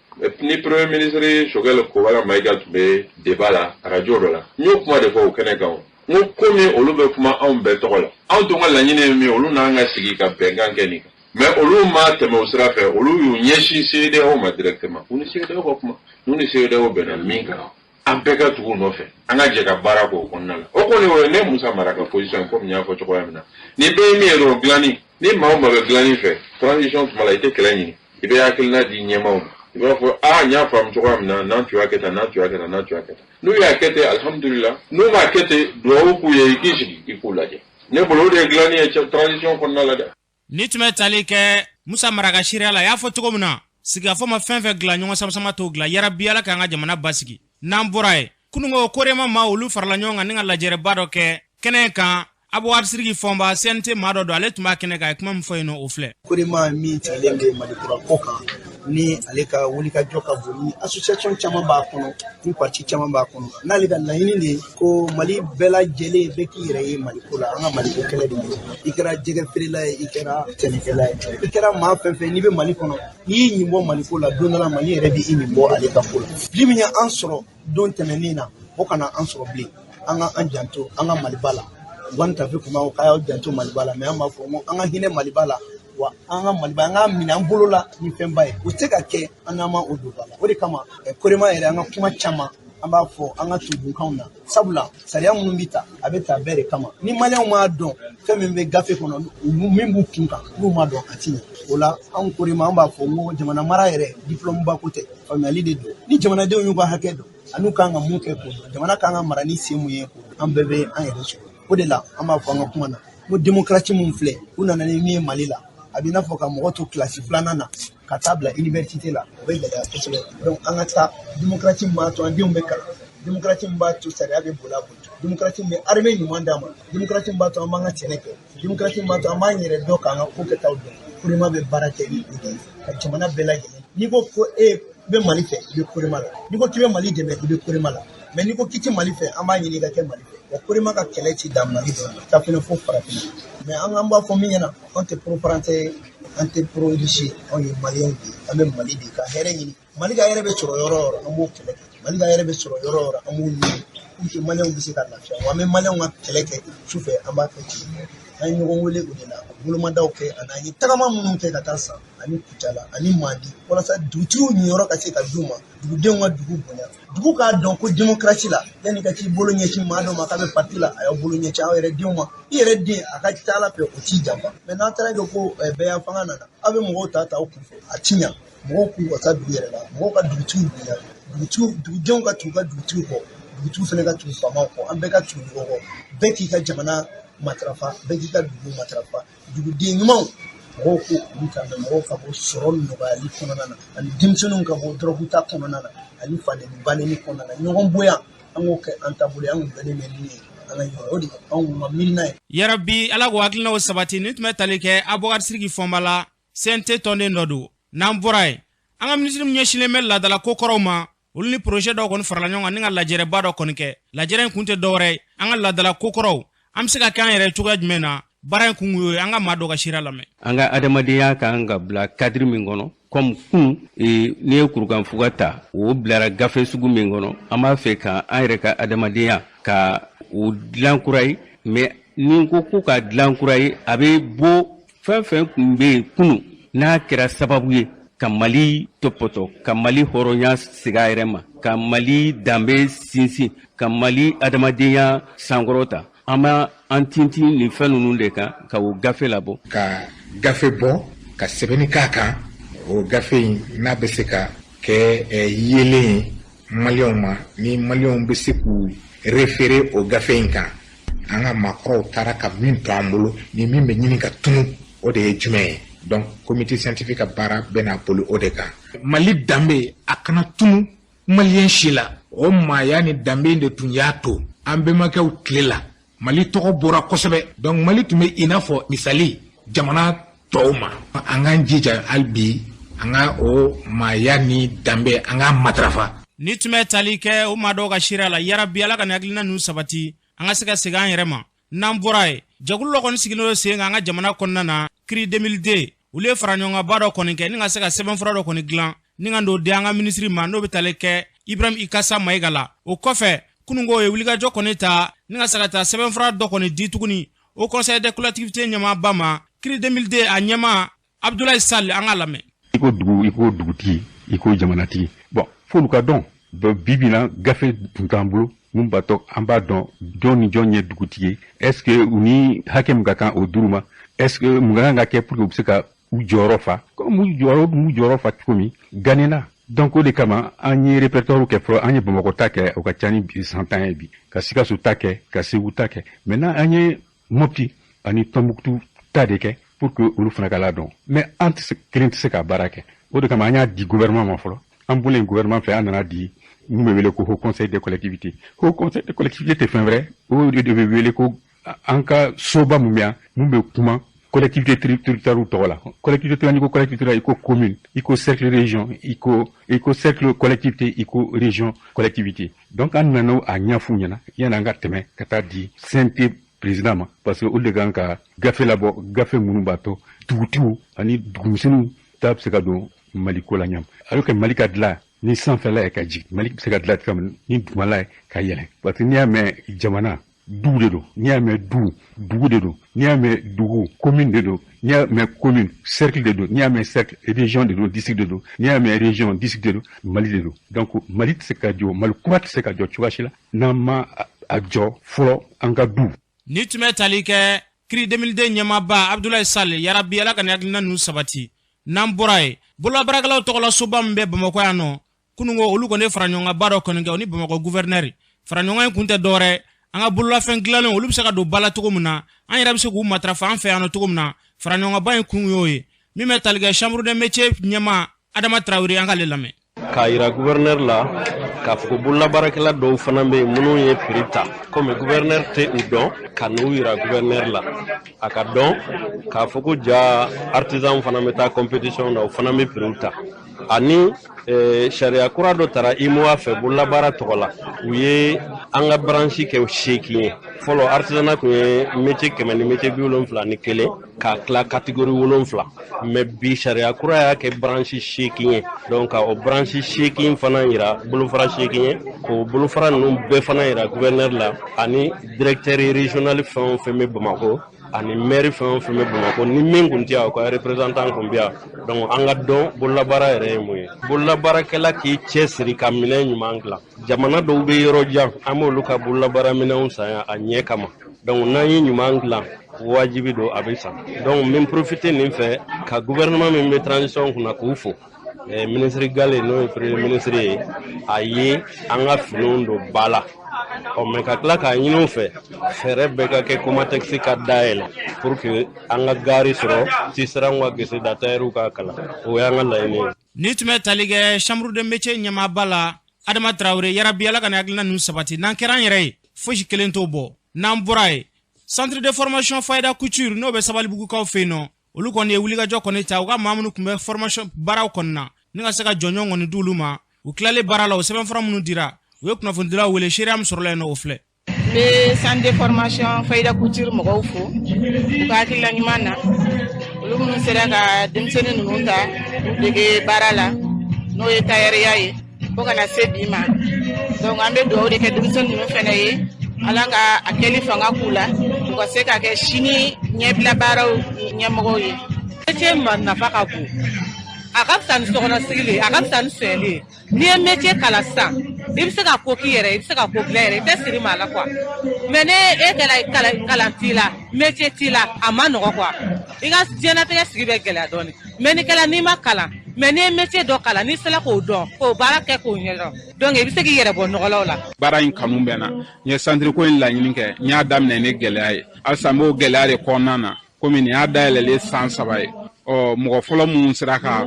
ni premier ministre Choguel Kokalla Maïga tun bɛ débat la radio dɔ la, n y'o kuma de fɔ o kɛnɛ kan. N ko komi olu bɛ kuma anw bɛɛ tɔgɔ la, anw tun ka laɲini ye min ye, olu n'an ka sigi ka bɛnkan kɛ nin kan. Mais olu ma tɛmɛ o sira fɛ, olu y'u ɲɛsin CEDEAO ma directement. U ni CEDEAO ka kuma, n'u ni CEDEAO bɛnna min kan, an bɛɛ ka tugu u nɔfɛ, an ka jɛ ka baara k'o kɔnɔna la. O kɔni o ye ne Musa Mara ka position ye, komi n y'a fɔ cogoya min na. Nin bɛɛ ye min ye dɔrɔn, dilanni. Ni maa o maa bɛ dilanni fɛ transition tuma la, i tɛ kɛlɛ ɲini, i bɛ hakilina di ɲɛmaaw ma. I b'a fɔ aa n y'a faamu cogoya min na, n'an tun y'a kɛ tan, n'an tun y'a kɛ tan, n'an tun y'a kɛ tan. N'u y'a kɛ ten, alihamudulila. N'u m'a kɛ ten, dugawu k'u ye, i k'i sigi i k'u lajɛ. Ne bolo o de ye dilanni ye transition kɔnɔna la dɛ. Ni tun bɛ tali kɛ Musa Mara ka seereya la, a y'a fɔ cogo min na, sigikafɔ ma fɛn fɛn dilan, ɲɔgɔn sama-sama t'o dilan. Yarabi Ala k'an ka jamana basigi. N'an bɔra yen, kununko Korema maa olu farala ɲɔgɔn kan ni ka lajɛrɛba dɔ kɛ kɛnɛ kan. Abubakar Siriki Fɔnba, CNT maa dɔ don, ale tun b'a kɛnɛ kan, a ye kuma min fɔ yen nɔ, o filɛ. Korema min sigilen bɛ Mali kura kɔ kan, ni ale ka wulikajɔ ka bon, ni association caman b'a kɔnɔ, ni parti caman b'a kɔnɔ, n'ale ka laɲini de ye ko Mali bɛɛ lajɛlen bɛɛ k'i yɛrɛ ye Mali ko la. An ka Mali ko kɛlɛ de ye. I kɛra jɛgɛ feerela ye, i kɛra sɛnɛkɛla ye, i kɛra maa fɛn fɛn n'i bɛ Mali kɔnɔ, n'i y'i ɲin bɔ Mali ko la, don dɔ la Mali yɛrɛ b'i ɲin bɔ ale ka ko la. Fili min ye an sɔrɔ don tɛmɛnen na, o kana an sɔrɔ bilen. An ka an janto an ka Maliba la. Guwan Tafe kuma ko k'a y'aw janto Maliba la, mais an b'a fɔ ko an ka hinɛ Maliba la, wa an ka Maliba an k'a minɛ an bolo la ni fɛnba ye. O tɛ se ka kɛ an n'an ma o don ba la. O de kama Korema yɛrɛ, an ka kuma caman an b'a fɔ an ka todunkanw na, sabula sariya minnu bɛ ta, a bɛ ta bɛɛ de kama. Ni maliyɛnw m'a dɔn fɛn min bɛ gafe kɔnɔ, min b'u kun kan, n'u m'a dɔn, a ti ɲɛ. O la anw Korema, an b'a fɔ n ko jamana mara yɛrɛ diplôme ba ko tɛ, faamuyali de don. Ni jamanadenw y'u ka hakɛ dɔn an'u kan ka mun kɛ k'o dɔn, jamana kan ka mara ni sen mun ye k'o dɔn, an bɛɛ bɛ an yɛrɛ sɔrɔ. O de la an b'a fɔ an ka kuma na ko démocratie mun filɛ, u nana ni min ye Mali la, a bɛ i n'a fɔ ka mɔgɔ to kilasi filanan na ka taa bila université la, o bɛ gɛlɛya kosɛbɛ. Donc an ka taa démocratie min b'a to an denw bɛ kalan, Démocratie min b'a to sariya bɛ boli a bolo, démocratie min bɛ armée ɲuman d'an ma, démocratie min b'a to an b'an ka sɛnɛ kɛ, démocratie min b'a to an b'an yɛrɛ dɔn k'an ka ko kɛtaw dɔn. Korema bɛ baara kɛ ni o de ye ka jamana bɛɛ lajɛlen. N'i ko ko e bɛ Mali fɛ, i bɛ Korema la. N'i ko k'i bɛ Mali dɛmɛ, i bɛ Korema la. Mais n'i ko k'i tɛ Mali fɛ, an b'a ɲini i ka kɛ Mali fɛ. Wa Korema ka kɛlɛ ti dan Mali dɔrɔn ma, taa fɛnɛ fo farafinna. Mais an b'a fɔ min ɲɛna, anw tɛ pro français ye, an tɛ pro russe ye, anw ye maliyɛnw de ye, an bɛ Mali de ka hɛrɛ ɲini. Mali ka hɛrɛ bɛ sɔrɔ yɔrɔ o yɔrɔ, an b'o kɛlɛ kɛ. Mali ka hɛrɛ bɛ sɔrɔ yɔrɔ o yɔrɔ, an b'o ɲini pour que maliyɛnw bɛ se ka lafiya. Wa an bɛ maliyɛnw ka kɛlɛ kɛ sufɛ, an b'a kɛ tile. An ye ɲɔgɔn wele o de la, bolomadaw kɛ ani an ye tagama minnu kɛ ka taa San ani Kucala ani Mandi, walasa dugutigiw ɲiyɔrɔ ka se ka d'u ma, dugudenw ka dugu bonya, dugu k'a dɔn ko démocratie la, yanni ka t'i bolo ɲɛsin maa dɔ ma k'a bɛ parti la, a y'aw bolo ɲɛsin aw yɛrɛ denw ma. I yɛrɛ den a ka ca Ala fɛ, o t'i janfa. Mais n'a taara kɛ ko bɛɛ fanga nana, aw bɛ mɔgɔw ta aw kunfɛ, a ti ɲa. Mɔgɔw k'u wasa dugu yɛrɛ la, mɔgɔw ka dugutigiw bonya, dugudenw ka tugu ka dugutigiw kɔ, dugutigiw fana ka tugu faamaw kɔ, an bɛɛ ka tugu ɲɔgɔn kɔ, bɛɛ k'i ka jamana matarafa, bɛɛ k'i ka dugu matarafa. Duguden ɲumanw mɔgɔw ko olu ta, mɛ mɔgɔw ka bɔ sɔrɔ nɔgɔyali kɔnɔna na, ani denmisɛnninw ka bɔ dɔrɔguta kɔnɔna na, ani faneni baneni kɔnɔna na, ɲɔgɔn bonya, an k'o kɛ an taabolo ye, an kun bɛnnen bɛ min ye an ka ɲɔgɔn, o de ye anw ka miirina ye. Yarabi, Ala k'o hakilinaw sabati. Nin tun bɛ tali kɛ Abubakar Siriki Fɔnba la, CNT tɔnden dɔ don. N'an bɔra yen, an ka minisiri min ɲɛsinnen bɛ laadala ko kɔrɔw ma, olu ni projet dɔw kɔni farala ɲɔgɔn kan ni ka lajɛrɛba dɔ kɔni kɛ. Lajɛrɛ in kun tɛ dɔwɛrɛ ye, an ka laadala ko kɔrɔw, an bɛ se ka kɛ an yɛrɛ cogoya jumɛn na. Baara in kun y'o ye. An ka maa dɔ ka sira lamɛn. An ka adamadenya kan ka bila cadre min kɔnɔ, comme kun n'i ye kurukanfuga ta, o bilara gafe sugu min kɔnɔ, an b'a fɛ ka an yɛrɛ ka adamadenya ka o dilan kura ye. Mais ni ko ko ka dilan kura ye, a bɛ bɔ fɛn fɛn tun bɛ yen kunun, n'a kɛra sababu ye ka Mali tɔpɔtɔ, ka Mali hɔrɔnya segin a yɛrɛ ma, ka Mali danbe sinsin, ka Mali adamadenya sankɔrɔta, an b'a an tintin nin fɛn ninnu de kan ka o gafe labɔ. Ka gafe bɔ, ka sɛbɛnni k'a kan, o gafe in n'a bɛ se ka kɛ yeelen ye maliyɛnw ma, ni maliyɛnw bɛ se k'u référer o gafe in kan. An ka maakɔrɔw taara ka min to an bolo, ni min bɛ ɲini ka tunu, o de ye jumɛn ye? Donc comité scientifique ka baara bɛna boli o de kan. Mali danbe, a kana tunu maliyɛn si la. O maaya ni danbe de tun y'a to an bɛnbakɛw tile la, Mali tɔgɔ bɔra kosɛbɛ. Donc Mali tun bɛ i n'a fɔ misali jamana tɔw ma. An k'an jija hali bi, an ka o maaya ni danbe, an k'a matarafa. Ni tun bɛ tali kɛ o maa dɔw ka seereya la. Yarabi, Ala ka nin hakilina ninnu sabati, an ka se ka segin an yɛrɛ ma. N'an bɔra yen, jɛkulu dɔ kɔni sigilen don sen kan an ka jamana kɔnɔna na, CRI 2002. Olu ye fara ɲɔgɔnkanba dɔ kɔni kɛ ni ka se ka sɛbɛnfura dɔ kɔni dilan ni ka n'o di an ka minisiri ma, n'o bɛ tali kɛ Ibrahim Ikasa Mayiga la. O kɔfɛ, kununko ye wulikajɔ kɔni ta ni ka se ka taa sɛbɛnfura dɔ kɔni di tuguni au Conseil des collectivités ɲɛmaaba ma. CRI 2002 a ɲɛmaa, Abdoulaye Sall, an k'a lamɛn. I ko dugu, i ko dugutigi, i ko jamanatigi, bon, f'olu ka dɔn. Bi bi na, gafe tun t'an bolo mun b'a to an b'a dɔn jɔn ni jɔn ye dugutigi ye. Est ce que u ni hakɛ min ka kan o d'u ma? Est ce que mun ka kan ka kɛ pour que u bɛ se ka u jɔyɔrɔ fa comme u jɔyɔrɔ fa cogo min ganena? Donc o de kama an ye répertoire kɛ fɔlɔ. An ye Bamakɔ ta kɛ, o ka ca ni san 10 ye bi, ka Sikaso ta kɛ, ka Segu ta kɛ. Maintenant an ye Mopti ani Tɔnbukutu ta de kɛ pour que olu fana ka ladɔn. Mais an tɛ se, kelen tɛ se ka baara kɛ. O de kama an y'a di gouvernement ma fɔlɔ. An bɔlen gouvernement fɛ, an nana di mun bɛ wele ko Haut Conseil des collectivités. Haut Conseil des collectivités tɛ fɛn wɛrɛ, o de bɛ wele ko an ka soba mun bɛ yan, mun bɛ kuma collectivité territoriale tɔgɔ la. Collectivité territoriale, i ko collectivité, i ko commune, i ko cercle région, i ko cercle collectivité, i ko région collectivité. Donc an nana a ɲɛf'u ɲɛna yanni an ka tɛmɛ ka taa di CNT président ma, parce que olu de kan ka gafe labɔ, gafe minnu b'a to dugutigiw ani dugumisɛnninw ta bɛ se ka don Mali ko la ɲam. Alors que Mali ka dilan ni sanfɛla ye ka jigin, Mali bɛ se ka dilan cogoya min ni dugumala ye ka yɛlɛn, parce que n'i y'a mɛn jamana, du de don. N'i y'a mɛn du, dugu de don. N'i y'a mɛn dugu, commune de don. N'i y'a mɛn commune, cercle de don. N'i y'a mɛn cercle, région de don, district de don. N'i y'a mɛn région, district de don, Mali de don. Donc Mali tɛ se ka jɔ, Mali kura tɛ se ka jɔ cogoya si la n'an ma a jɔ fɔlɔ an ka du. Ni tun bɛ tali kɛ CRI 2002 ɲɛmaaba Abdoulaye Sall. Yarabi, Ala ka nin hakilina ninnu sabati. N'an bɔra yen, bololabaarakɛlaw tɔgɔla soba min bɛ Bamakɔ yan nɔ, kununko olu kɔni fara ɲɔgɔnkanba dɔ kɔni kɛ, o ni Bamakɔ gouverneur. Fara ɲɔgɔn in kun tɛ dɔwɛrɛ, an ka bololafɛn dilanlenw, olu bɛ se ka don ba la cogo min na, an yɛrɛ bɛ se k'u matarafa an fɛ yan nɔ cogo min na. Fara ɲɔgɔnkanba in kun y'o ye. Min bɛ tali kɛ chambre de métier ɲɛmaa, Adama Tarawele, an k'ale lamɛn. K'a yira gouverneur la k'a fɔ ko bololabaarakɛla dɔw fana bɛ yen minnu ye prix ta komi gouverneur tɛ u dɔn ka n'u yira gouverneur la a ka dɔn k'a fɔ ko ja artisan fana bɛ taa compétition na o fana bɛ prix ta ani sariya kura dɔ tara UEMOA fɛ bololabaara tɔgɔ la u ye an ka branche kɛ 8 ye fɔlɔ artisanat tun ye métier 100 ni métier 71 k'a tila catégorie 7 mais bi sariya kura y'a kɛ branche 8 ye donc ka o branche 8 fana yira bolofara 8 ye k'o bolofara ninnu bɛɛ fana yira gouverneur la ani directeur régional fɛn o fɛn bɛ Bamakɔ ani maire fɛn o fɛn bɛ Bamakɔ ni min kun tɛ yan o ka représentant kun bɛ yan donc an ka dɔn bololabaara yɛrɛ ye mun ye bololabaarakɛla k'i cɛsiri ka minɛn ɲuman dilan jamana dɔw bɛ yɔrɔ jan an b'olu ka bololabaara minɛnw san yan a ɲɛ kama donc n'an ye ɲuman dilan wajibi don a bɛ san donc n bɛ profiter nin fɛ ka gouvernement min bɛ transition kunna k'u fo ministre Gale n'o ye premier ministre ye a ye an ka finiw don ba la ɔ mais ka tila k'a ɲini u fɛ fɛɛrɛ bɛɛ ka kɛ Comatex ka dayɛlɛ pour que an ka gari sɔrɔ tisserandw ka gese da tailleur ka kalan o y'an ka laɲini ye. Ni tun bɛ tali kɛ chambre de métier ɲɛmaaba la Adama Traoré yarabi Ala ka nin hakilina ninnu sabati n'an kɛra an yɛrɛ ye fosi kelen t'o bɔ n'an bɔra yen centre de formation Fayida Couture n'o bɛ Sabalibugukaw fɛ yen nɔ olu kɔni ye wulikajɔ kɔni ta u ka maa minnu tun bɛ formation baaraw kɔni na ni ka se ka jɔnjɔn kɔni di olu ma u tilalen baara la o sɛbɛnfura minnu dira u ye kunnafonidilaw wele seereya min sɔrɔla yen nɔ o filɛ. N bɛ centre de formation Fayida Couture mɔgɔw fo u ka hakilina ɲuman na olu minnu sera ka denmisɛnnin ninnu ta k'u dege baara la n'o ye tailleur ye fo ka na se bi ma donc an bɛ dugawu de kɛ denmisɛnnin ninnu fana ye Ala ka a kɛli fanga k'u la u ka se ka kɛ sini ɲɛbila baaraw ɲɛmɔgɔw ye. Métier ma nafa ka bon a ka fisa ni sokɔnɔsigi ye a ka fisa ni sonyɛli ye n'i ye métier kalan sisan i bɛ se ka ko k'i yɛrɛ i bɛ se ka ko dilan yɛrɛ i tɛ siri maa la quoi mais ne e kɛla kalan t'i la métier t'i la a ma nɔgɔ quoi i ka diɲɛlatigɛ sigi bɛ gɛlɛya dɔɔnin mais ni kɛla n'i ma kalan mais n'i ye métier dɔ kalan n'i sera k'o dɔn k'o baara kɛ k'o ɲɛdɔn donc i bɛ se k'i yɛrɛ bɔ nɔgɔlaw la. Baara in kanu bɛ n na n ye centre ko in laɲini kɛ n y'a daminɛ ni gɛlɛya ye halisa n b'o gɛlɛya de kɔnɔna na komi nin y'a dayɛlɛlen san 3 ye ɔ mɔgɔ fɔlɔ minnu sera ka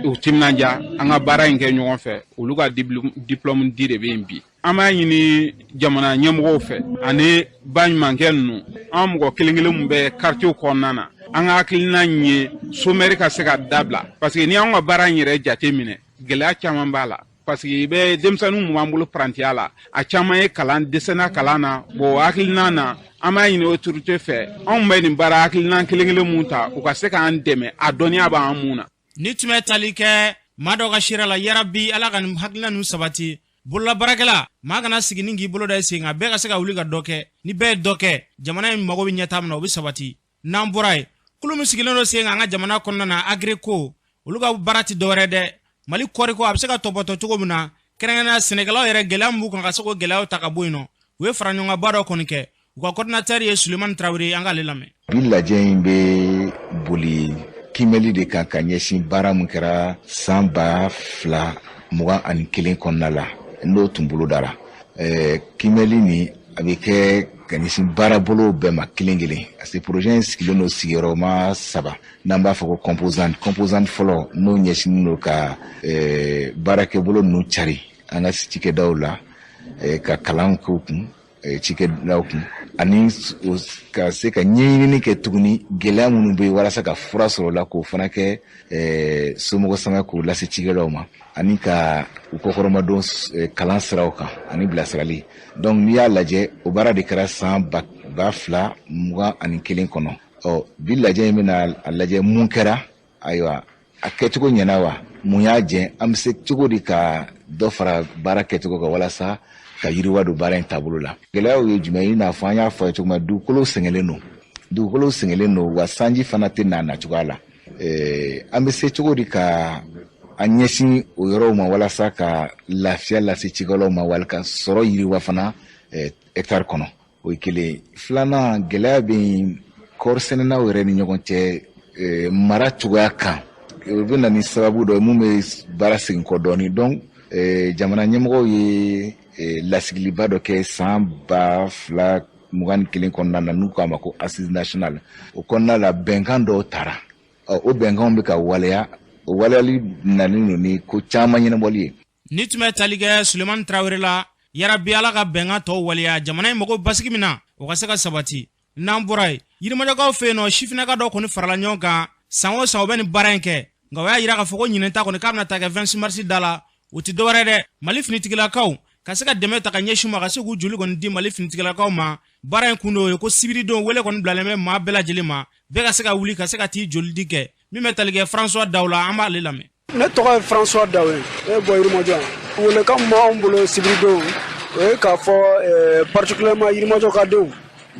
u timinanja an ka baara in kɛ ɲɔgɔn fɛ olu ka diplôme di de bɛ yen bi an b'a ɲini jamana ɲɛmɔgɔw fɛ ani baɲumankɛ ninnu an mɔgɔ kelen kelen min bɛ quartier kɔnɔna na an ka hakilina ye SOMER ka se ka dabila parce que ni anw ka baara in yɛrɛ jate minɛ gɛlɛya caman b'a la parce que i bɛ denmisɛnnin mun b'an bolo parantiya la a caman ye kalan dɛsɛnna kalan na bon hakilina na an b'a ɲini autorité fɛ anw bɛ nin baara hakilina kelen kelen mun ta u ka se k'an dɛmɛ a dɔnniya b'an mun na. Ni tun bɛ tali kɛ maa dɔw ka seere la yarabi Ala ka nin hakilina ninnu sabati bololabaarakɛla maa kana sigi ni k'i bolo da i sen kan bɛɛ ka se ka wuli ka dɔ kɛ ni bɛɛ ye dɔ kɛ jamana in mago bɛ ɲɛtaa min na o bɛ sabati n'an bɔra yen kulu min sigilen don sen kan an ka jamana kɔnɔna na Agreco olu ka baara tɛ dɔwɛrɛ dɛ Mali kɔɔriko a bɛ se ka tɔpɔtɔ cogo min na kɛrɛnkɛrɛnnenya sɛnɛkɛlaw yɛrɛ gɛlɛya min b'u kan ka se k'o gɛlɛyaw ta ka bɔ yen nɔ u ye faraɲɔgɔnkanba dɔ kɔni kɛ u ka coordinateur ye Sulemani Tarawele an k'ale lamɛn. Bi lajɛ in bɛ boli kiimɛli de kan ka ɲɛsin baara min kɛra san 2021 kɔnɔna la n'o tun bolodara kiimɛli nin a bɛ kɛ ka ɲɛsin baarabolow bɛɛ ma kelen kelen parce que projet in sigilen don sigiyɔrɔma 3 n'an b'a fɔ ko composante fɔlɔ n'o ɲɛsinnen don ka baarakɛbolo ninnu cari an ka cikɛdaw la ka kalan k'u kun cikɛdaw kun ani ka se ka ɲɛɲinini kɛ tuguni gɛlɛya minnu bɛ yen walasa ka fura sɔrɔ o la k'o fana kɛ somɔgɔ sama k'o lase cikɛlaw ma ani ka u kɔkɔrɔmadon kalan siraw kan ani bilasirali donc n'i y'a lajɛ o baara de kɛra san 2021 kɔnɔ ɔ bi lajɛ in bɛna a lajɛ mun kɛra ayiwa a kɛcogo ɲɛna wa mun y'a jɛ an bɛ se cogo di ka dɔ fara baara kɛcogo kan walasa ka yiriwa don baara in taabolo la gɛlɛyaw ye jumɛn ye i n'a fɔ an y'a fɔ a ye cogo min na dugukolo sɛgɛnlen don wa sanji fana tɛ na nacogoya la an bɛ se cogo di ka an ɲɛsin o yɔrɔw ma walasa ka lafiya lase cikɛlaw ma wali ka sɔrɔ yiriwa fana hectare kɔnɔ o ye kelen filanan gɛlɛya bɛ yen kɔɔri sɛnɛnaw yɛrɛ ni ɲɔgɔn cɛ mara cogoya kan o bɛ na ni sababu dɔ ye mun bɛ baara segin kɔ dɔɔnin donc jamana ɲɛmɔgɔw ye lasigiliba dɔ kɛ san 2021 kɔnɔna na n'u k'a ma ko assise nationale o kɔnɔna la bɛnkan dɔw tara o bɛnkanw bɛ ka waleya o waleyali nalen don ni ko caman ɲɛnabɔli ye. Ni tun bɛ tali kɛ Sulemani Tarawele la, yarabi Ala ka bɛnkan tɔw waleya, jamana in mago basigi min na, o ka se ka sabati. N'an bɔra yen, Yirimajɔkaw fɛ yen nɔ, sifinnaka dɔw kɔni farala ɲɔgɔn kan san o san, u bɛ nin baara in kɛ. Nka o y'a yira k'a fɔ ko ɲinɛ ta kɔni k'a bɛna taa kɛ 26 mars da la. O tɛ dɔwɛrɛ dɛ, Mali finitigilakaw ka se ka dɛmɛ ta ka ɲɛsin u ma, ka se k'u joli kɔni di Mali finitigilakaw ma. Baara in kun dɔ ye ko sibiridon wele kɔni bilalen bɛ maa bɛɛ lajɛlen ma, bɛɛ ka se ka wuli ka se ka t'i joli di kɛ. Min bɛ tali kɛ François Daw la, an b'ale lamɛn. Ne tɔgɔ ye François Daw ye, ne bɔ Yirimajɔ yan. Welekan min b'anw bolo sibiridon, o ye k'a fɔ particulièrement Yirimajɔ ka denw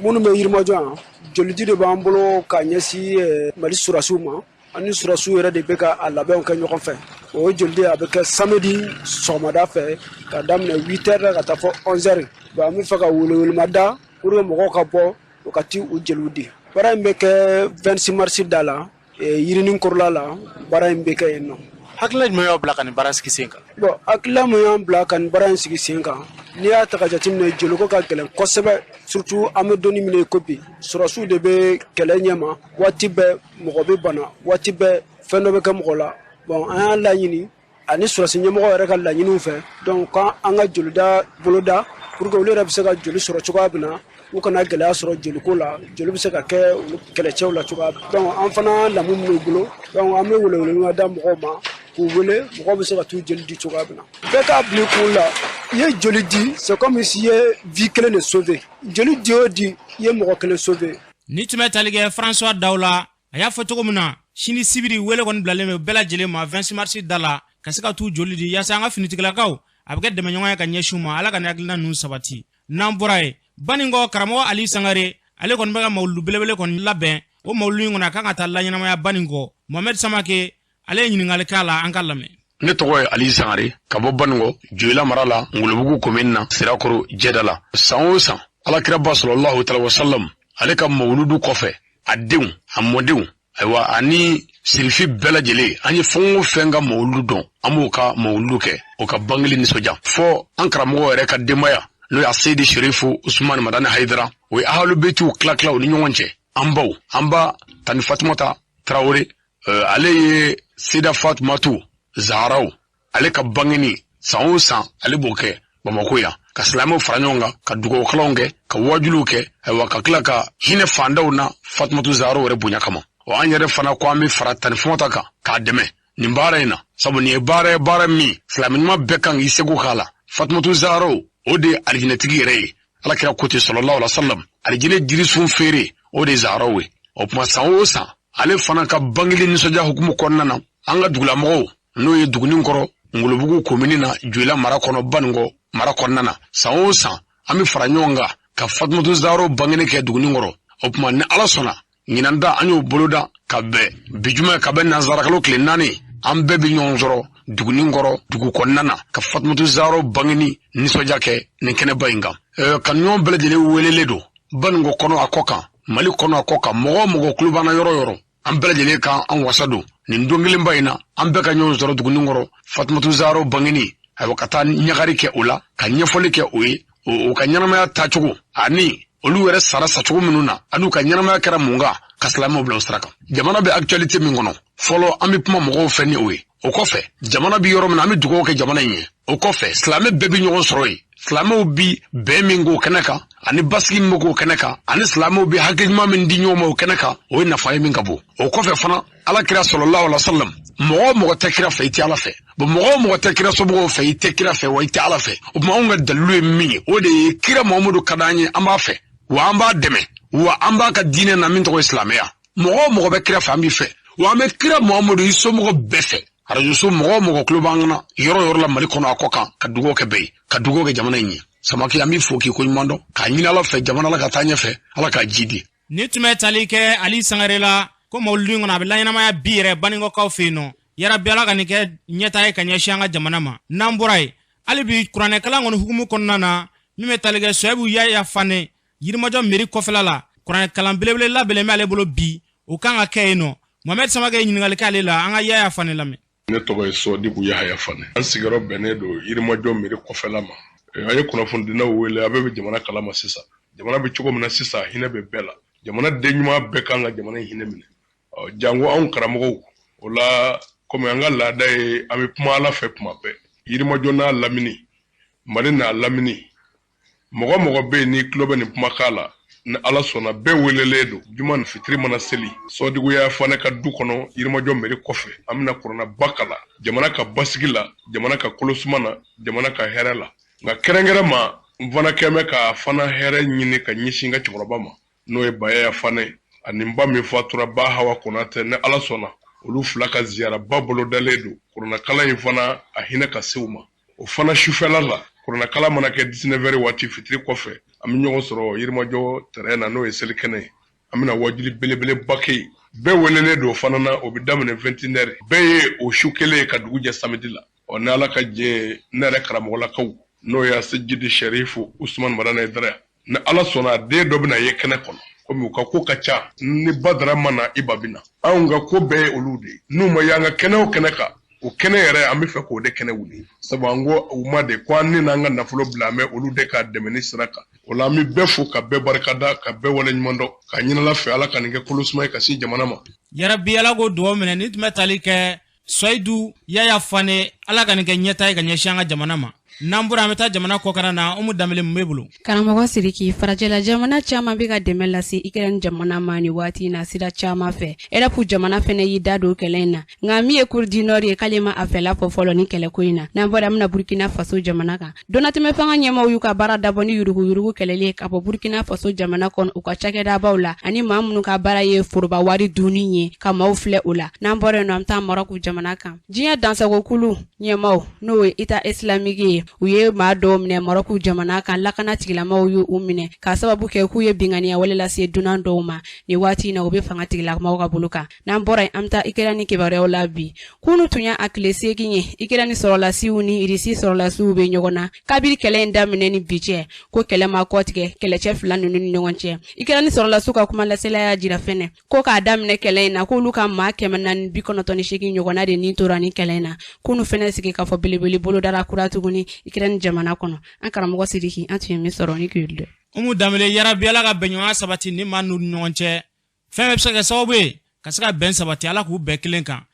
minnu bɛ Yirimajɔ yan, jolidi de b'an bolo ka ɲɛsin Mali surasiw ma. An ni surasiw yɛrɛ de bɛ ka a labɛnw kɛ ɲɔgɔn fɛ. O jolidi a bɛ kɛ samedi sɔgɔmada fɛ ka daminɛ 8 heures la ka taa fɔ 11 heures. Bon, an bɛ fɛ ka welewelema da pour que mɔgɔw ka bɔ u ka taa u jeliw di. Baara in bɛ kɛ 26 mars da la, Yirinin kɔrɔla la, baara in bɛ kɛ yen nɔ. Hakilina jumɛn y'aw bila ka nin baara sigi sen kan? Bon, hakilina mun y'an bila ka nin baara in sigi sen kan, n'i y'a ta ka jateminɛ, joliko ka gɛlɛn kosɛbɛ, surtout an bɛ donni min na i ko bi, sɔrɔsiw de bɛ kɛlɛ ɲɛma waati bɛɛ, mɔgɔ bɛ bana waati bɛɛ, fɛn dɔ bɛ kɛ mɔgɔ la. Bon, an y'a laɲini ani sɔrɔsi ɲɛmɔgɔ yɛrɛ ka laɲiniw fɛ, donc k'an ka jolida boloda pour que olu yɛrɛ bɛ se ka joli sɔrɔ cogoya min na, u kana gɛlɛya sɔrɔ joliko la, joli bɛ se ka kɛ olu kɛlɛcɛw la cogoya min. Donc an fana lamu minnu bolo, donc an bɛ welewelema da mɔgɔw ma k'u wele, mɔgɔw bɛ se ka t'u joli di cogoya min na. Bɛɛ k'a bila i kun la, i ye joli di, c'est comme si i ye vie kelen de sauver. Joli di o di, i ye mɔgɔ kelen sauver. Ni tun bɛ tali kɛ François Daw la, a y'a fɔ cogo min na, sini sibiri wele kɔni bilalen bɛ bɛɛ lajɛlen ma 26 mars da la, ka se ka t'u joli di yaasa an ka finitigilakaw a bɛ kɛ dɛmɛɲɔgɔn ye ka ɲɛsin u ma. Ala ka nin hakilina ninnu sabati. N'an bɔra yen, Baninkɔ karamɔgɔ Ali Sangare, ale kɔni bɛ ka mawuludu belebele kɔni labɛn. O mawuludu in kɔni a kan ka taa laɲɛnamaya Baninkɔ. Mohamed Samake, ale ye ɲininkali k'a la, an ka lamɛn. Ne tɔgɔ ye Ali Sangare ka bɔ Baninkɔ, Joyila mara la, Ngolobugu commune na, Sirakoro jɛda la. San o san, Alakiraba sallallahu alaihi wasallam ale ka mawuludu kɔfɛ, a denw, a mɔdenw, ayiwa ani sirifi bɛɛ lajɛlen, an ye fɛn o fɛn ka mawuludu dɔn, an b'o ka mawuludu kɛ, o ka bangeli nisɔndiya. Fɔ an karamɔgɔ yɛrɛ ka denbaya, n'o ye Seyidi Sherifu Usumani Madani Hayidara, o ye ahalubetiw tila tila u ni ɲɔgɔn cɛ. An baw, an ba Tani Fatumata Tarawele, ale ye Seyida Fatumatu Zaharaw, ale ka bangeni san o san ale b'o kɛ Bamakɔ yan, ka silamɛw fara ɲɔgɔn kan, ka dugawukalanw kɛ, ka wajuliw kɛ, ayiwa ka tila ka hinɛ fandaw na Fatumatu Zaharaw yɛrɛ bonya kama. Wa an yɛrɛ fana ko an bɛ fara Tani Fatumata kan k'a dɛmɛ nin baara in na, sabu nin ye baara ye, baara min silamɛ ɲuman bɛɛ kan k'i seko k'a la. Fatumatu Zaharaw, o de ye alijinɛtigi yɛrɛ ye. Ala kira ko ten sallallahu alaihi wasallam, alijinɛ jirisun feere o de ye Zaharaw ye. O tuma san o san ale fana ka bangeli nisɔndiya hukumu kɔnɔna na, an ka dugulamɔgɔw, n'o ye Duguninkɔrɔ, Ngolobugu komini na, Joyila mara kɔnɔ, Baninkɔ mara kɔnɔna na, san o san an bɛ fara ɲɔgɔn kan ka Fatumatu Zaharaw bangeni kɛ Duguninkɔrɔ. O tuma ni Ala sɔnna, ɲinan ta an y'o boloda ka bɛn bi juma, ka bɛn nanzarakalo tile 4, an bɛɛ bɛ ɲɔgɔn sɔrɔ Duguninkɔrɔ dugu kɔnɔna na ka Fatumatu Zaharaw bangeni nisɔndiya kɛ nin kɛnɛba in kan. Ka ɲɔgɔn bɛɛ lajɛlen welelen don Baninkɔ kɔnɔ a kɔ kan, Mali kɔnɔ a kɔ kan, mɔgɔ o mɔgɔ tulo b'an na yɔrɔ o yɔrɔ, an bɛɛ lajɛlen kan an wasa don nin don kelenba in na. An bɛɛ ka ɲɔgɔn sɔrɔ Duguninkɔrɔ Fatumatu Zaharaw bangeni, ayiwa ka taa ɲagari kɛ o la, ka ɲɛfɔli kɛ o ye, o ka ɲɛnamaya taacogo ani olu yɛrɛ sara sacogo minnu na, ani u ka ɲɛnamaya kɛra mun kan, ka silamɛw bila o sira kan. Jamana bɛ actualité min kɔnɔ, fɔlɔ an bɛ kuma mɔgɔw fɛ ni o ye. O kɔfɛ, jamana bɛ yɔrɔ min na, an bɛ dugawu kɛ jamana in ye. O kɔfɛ, silamɛ bɛɛ bɛ ɲɔgɔn sɔrɔ yen. Silamɛw bi bɛn min k'o kɛnɛ kan, ani basigi min k'o kɛnɛ kan, ani silamɛw bi hakili ɲuman min di ɲɔgɔn ma o kɛnɛ kan, o ye nafa ye min ka bon. O kɔfɛ fana, Ala kira sallallahu alaihi wasallam, mɔgɔ o mɔgɔ tɛ kira fɛ, i tɛ Ala fɛ. Bon, mɔgɔ o mɔgɔ tɛ kira somɔgɔw fɛ, i tɛ kira fɛ, wa i tɛ Ala fɛ. O tuma anw ka dalilu ye min ye, o de ye kira Muhamadu ka d'an ye, an b'a fɛ, wa an b'a dɛmɛ, wa an b'a ka diinɛ na min tɔgɔ ye silamɛya. Mɔgɔ o mɔgɔ bɛ kira fɛ, an b'i fɛ, wa an bɛ kira Muhamadu i somɔgɔ bɛɛ fɛ. Arajoso mɔgɔ o mɔgɔ tulo b'an na yɔrɔ yɔrɔ la Mali kɔnɔ a kɔ kan, ka dugawu kɛ bɛɛ ye, ka dugawu kɛ jamana in ye. Samake, an b'i fo k'i ko ɲuman dɔn, k'a ɲini Ala fɛ jamana la ka taa ɲɛfɛ, Ala k'a ji di. Ni tun bɛ tali kɛ Ali Sangare la ko mawuludu in kɔnɔ a bɛ laɲɛnamaya bi yɛrɛ Baninkɔkaw fɛ yen nɔ. Yarabi Ala ka nin kɛ ɲɛtaa ye ka ɲɛsin an ka jamana ma. N'an bɔra yen, hali bi kuranɛkalan kɔni hukumu kɔnɔna na, min bɛ tali kɛ Suwayibu Yaya Fane Yirimajɔ mairie kɔfɛla la, kuranɛkalan belebele labɛnnen bɛ ale bolo bi, o kan ka kɛ yen nɔ. Mohamed Samake ye ɲininkali k'ale la, an ka Yaya Fane lamɛn. Ne tɔgɔ ye Sɔdibu Yahaya Fane. An sigiyɔrɔ bɛnnen don Yirimajɔ mairie kɔfɛla ma. An ye kunnafonidilaw wele, a bɛɛ bɛ jamana kalama sisan. Jamana bɛ cogo min na sisan, hinɛ bɛ bɛɛ la. Jamana den ɲuman bɛɛ kan ka jamana in hinɛ minɛ. Jango anw karamɔgɔw, o la komi an ka laada ye, an bɛ kuma Ala fɛ tuma bɛɛ. Yirimajɔ n'a lamini, Mali n'a lamini, mɔgɔ mɔgɔ bɛ yen n'i tulo bɛ nin kumakan la, ni Ala sɔnna bɛɛ welelen don. Juma ni fitiri mana seli, Sɔdigu Yaya Fanɛ ka du kɔnɔ, Yirimajɔ mairie kɔfɛ, an bɛna kuranɛba kalan jamana ka basigi la, jamana ka kolosuma na, jamana ka hɛrɛ la. Nka kɛrɛnkɛrɛn ma, n fana kɛn bɛ ka fana hɛrɛ ɲini ka ɲɛsin n ka cɛkɔrɔba ma, n'o ye Bayaya Fanɛ ani n ba min fatura, Ba Hawa Konatɛ. Ni Ala sɔnna, olu fila ka ziyaraba bolodalen don. Kuranɛkalan in fana, a hinɛ ka se u ma. O fana sufɛla la, kuranɛkalan mana kɛ 19h waati fitiri kɔfɛ, an bɛ ɲɔgɔn sɔrɔ Yirimajɔ terrain na, n'o ye selikɛnɛ ye. An bɛna wajuli belebeleba kɛ yen. Bɛɛ welelen don fana na, o bɛ daminɛ 21h. Bɛɛ ye o su kelen ye ka dugu jɛ samedi la. Ɔ ni Ala ka jɛ, ne yɛrɛ karamɔgɔlakaw, n'o ye Asejidi Sherifu Usman Madani Hayidara, ni Ala sɔnna a den dɔ bɛna ye kɛnɛ kɔnɔ. Komi u ka ko ka ca, ni Badara ma na, i ba bɛ na. Anw ka ko bɛɛ ye olu de ye. N'u ma y'an ka kɛnɛ o kɛnɛ kan, o kɛnɛ yɛrɛ an bɛ fɛ k'o de kɛnɛ wuli, sabu an ko u ma de ko an ni n'an ka nafolo bila an bɛ olu de ka dɛmɛni sira kan. O la an bɛ bɛɛ fo ka bɛɛ barikada ka bɛɛ waleɲuman dɔn, ka ɲini Ala fɛ Ala ka nin kɛ kolosuma ye ka sin jamana ma. Yarabi, Ala k'o dugawu minɛ. Nin tun bɛ tali kɛ Sɔyidu Yaya Fane. Ala ka nin kɛ ɲɛta ye ka ɲɛsin an ka jamana ma. N'an bɔra, an bɛ taa jamana kɔkana na. Umu Danbele, mun b'e bolo? Karamɔgɔ Sidiki, farajɛla jamana caman bɛ ka dɛmɛ lase Ukraine jamana ma nin waati in na sira caman fɛ. Erɔpu jamana fɛnɛ y'i da don kɛlɛ in na, nka min ye Corée du Nord ye, k'ale ma a fɛla fɔ fɔlɔ ni kɛlɛko in na. N'an bɔra, an bɛna Burkina Faso jamana kan. Donnatɛmɛ fanga ɲɛmaaw y'u ka baara dabɔ ni yuruguyurugu kɛlɛli ye ka bɔ Burkina Faso jamana kɔnɔ, u ka cakɛdabaw la, ani maa minnu ka baara ye foroba wari dunni ye, ka maaw filɛ o la. N'an bɔra yen nɔ, an bɛ taa Maroc jamana kan. Diɲɛ dansagokulu ɲɛmaaw, n'o ye État islamique ye, u ye maa dɔw minɛ Maroc jamana kan. Lakana tigilamaw y'u minɛ k'a sababu kɛ k'u ye binkanniya wale lase dunan dɔw ma. Nin waati in na, u bɛ fanga tigilamaw ka bolo kan. N'an bɔra yen, an bɛ taa Ukraine kibaruyaw la bi. Kunu tun y'a tile 8 ye, Ukraine sɔrɔlasiw ni Irisi sɔrɔlasiw bɛ ɲɔgɔn na. Kabiri kɛlɛ in daminɛ ni bi cɛ, ko kɛlɛ ma kɔtigɛ kɛlɛcɛ fila ninnu ni ɲɔgɔn cɛ. Ukraine sɔrɔlasiw ka kumalasela y'a jira fɛnɛ ko k'a daminɛ kɛlɛ in na, k'olu ka maa 498 ɲɔgɔnna de ni tora ni kɛlɛ in na. Kunu fɛnɛ sigi k'a fɔ belebele bolodara kura tuguni Ukraine jamana kɔnɔ. An karamɔgɔ Sidiki, an tun ye min sɔrɔ ni k'i dɛ. Umu Danbele, yarabi Ala ka bɛnɲɔgɔnya sabati ni maa ninnu ni ɲɔgɔn cɛ. Fɛn bɛɛ bɛ se ka kɛ sababu ye ka se ka bɛn sabati. Ala k'u bɛɛ kelen kan.